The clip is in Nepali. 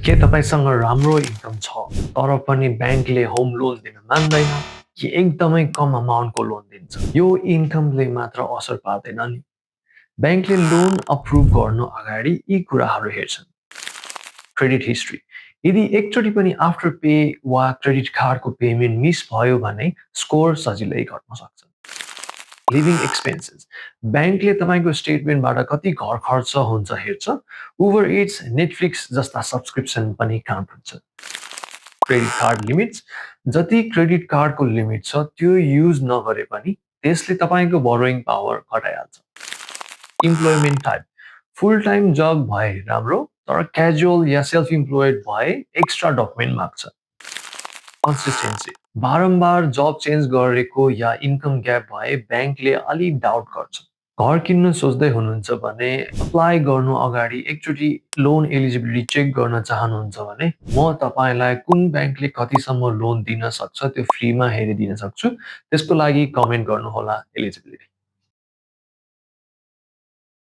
के तपाईसँग राम्रो इन्कम छ तर पनि ब्याङ्कले होम लोन दिन मान्दैन कि एकदमै कम अमाउन्टको लोन दिन्छ? यो इन्कमले मात्र असर पार्दैन नि। ब्याङ्कले लोन अप्रुभ गर्नु अगाडि यी कुराहरू हेर्छन्। क्रेडिट हिस्ट्री, यदि एकचोटि पनि आफ्टर पे वा क्रेडिट कार्डको पेमेन्ट मिस भयो भने स्कोर सजिलै घट्न सक्छ। लिभिङ एक्सपेन्सेस, ब्याङ्कले तपाईँको स्टेटमेन्टबाट कति घर खर्च हुन्छ हेर्छ। उबर इट्स, नेटफ्लिक्स जस्ता सब्सक्रिप्सन पनि काउन्ट हुन्छ। क्रेडिट कार्ड लिमिट्स, जति क्रेडिट कार्डको लिमिट छ त्यो युज नगरे पनि त्यसले तपाईँको बोरोइङ पावर घटाइहाल्छ। इम्प्लोइमेन्ट टाइप, फुल टाइम जब भए राम्रो, तर क्याजुअल या सेल्फ इम्प्लोइड भए एक्स्ट्रा डकुमेन्ट माग्छ। कन्सिस्टेन्सी, बारम्बार जब चेन्ज गरेको या इन्कम ग्याप भए ब्याङ्कले अलि डाउट गर्छ। घर किन्न सोच्दै हुनुहुन्छ भने अप्लाई गर्नु अगाडि एकचोटि लोन एलिजिबिलिटी चेक गर्न चाहनुहुन्छ भने म तपाईँलाई कुन ब्याङ्कले कतिसम्म लोन दिन सक्छ त्यो फ्रीमा हेरिदिन सक्छु। त्यसको लागि कमेन्ट गर्नुहोला एलिजिबिलिटी।